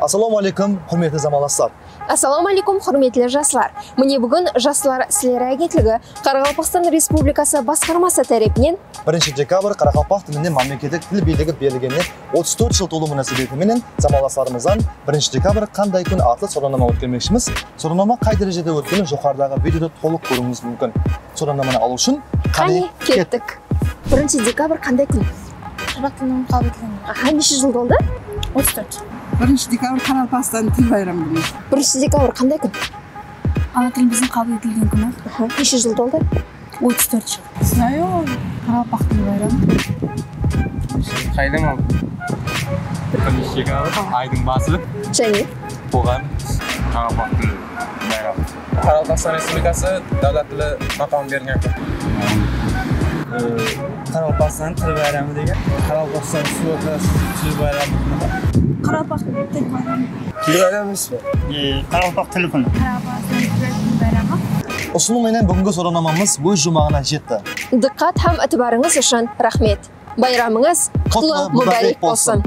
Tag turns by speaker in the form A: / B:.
A: Ассалому алейкум, құрметті заманластар.
B: Ассалому алейкум, құрметті жастар. Міне бүгін Жастар істері агенттігі Қарақалпақстан Республикасы басқармасы тарапынан
A: 1 декабрь қарақалпақ тіліне мемлекеттік тіл билігі берілгеніне 34 жыл толу мунасабатыменен заманластарымыздан 1 декабрь қандай күн атты сауалнама өткізмекшіміз. Сауалнама қай дәрежеде өткенін жоғарыдағы видеода толық көруіңіз мүмкін. Сауалнаманы алу үшін
B: қане кеттік. 1 декабрь қандай күн?
C: Қазақ тілінің қабыл етілгені.
B: Аха, неше жыл болды?
C: 34.
D: 1 декабрь Қарақалпақстан тіл байрамы күні.
B: 1 декабрь қандай күн?
C: Ана тіліміздің қабыл етілген күні.
B: Аха, неше жыл толды?
C: 34 жыл. Знаю, қарақалпақ тіл байрамы.
E: Қайдан ол? 1 декабрь айдың басы.
B: Және
E: болған қарақалпақ тіл байрамы.
F: Қарақалпақстан Республикасы davlat tili maqomi berilgan kun.
G: Qaraqalpaqstan til bayramı degan. Qaraqalpaqstan Respublikası til bayramı kuni.
C: Қарақалпақ тіл байрамы.
G: Til bayramı emasmi? Qaraqalpaq tili kuni.
C: Қарақалпақстан тіл байрамы.
A: Осынымен бүгінгі сауалнамамыз өз жұмағына жетті.
B: Диққат һәм итибарыңыз үшін рахмет. Байрамыңыз құтлы мүбәрек болсын.